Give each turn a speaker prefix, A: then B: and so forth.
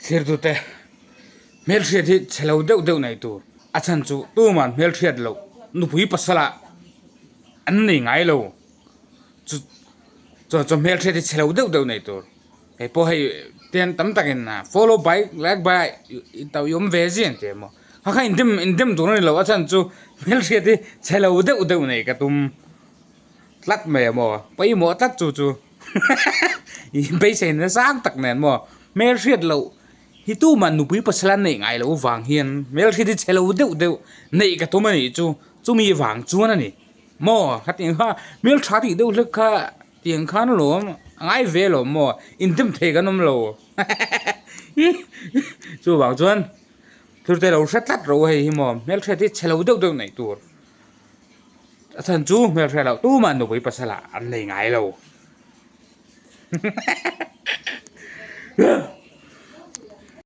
A: Thirtute hmelhriat hi chhe lo deuh deuh nei tur a chhan chu tuman hmelhriat loh nupui pasal ah an nei ngai lo chu chuan chu hmelhriat hi chhe lo deuh deuh nei tur hei pawh hei ten tam takin follow by like by i awm ve zia ang tih emaw kha kha indem indem tur a ni lo a chhan chu hmelhriat hi chhe lo deuh deuh nei ka tum tlat mai a maw pawimawh tlat chu chu beisei na sang tak nen maw hmelhriat loh hi tumah nupui pasal an neih ngai loh vang hian hmelhriat hi chhe lo deuh deuh neih ka tum a nih chu chumi vang chuan a ni maw khatiang kha hmeltha tih deuh hlek kha tiang khan alawm a ngai ve alawm maw indim thei kan awm lo chuvang chuan thil te lo hre tlat rawh u hei hi maw hmelhriat hi chhe lo deuh deuh neih tur. A chhan chu hmelhriat loh tumah nupui pasal ah an nei ngai lo.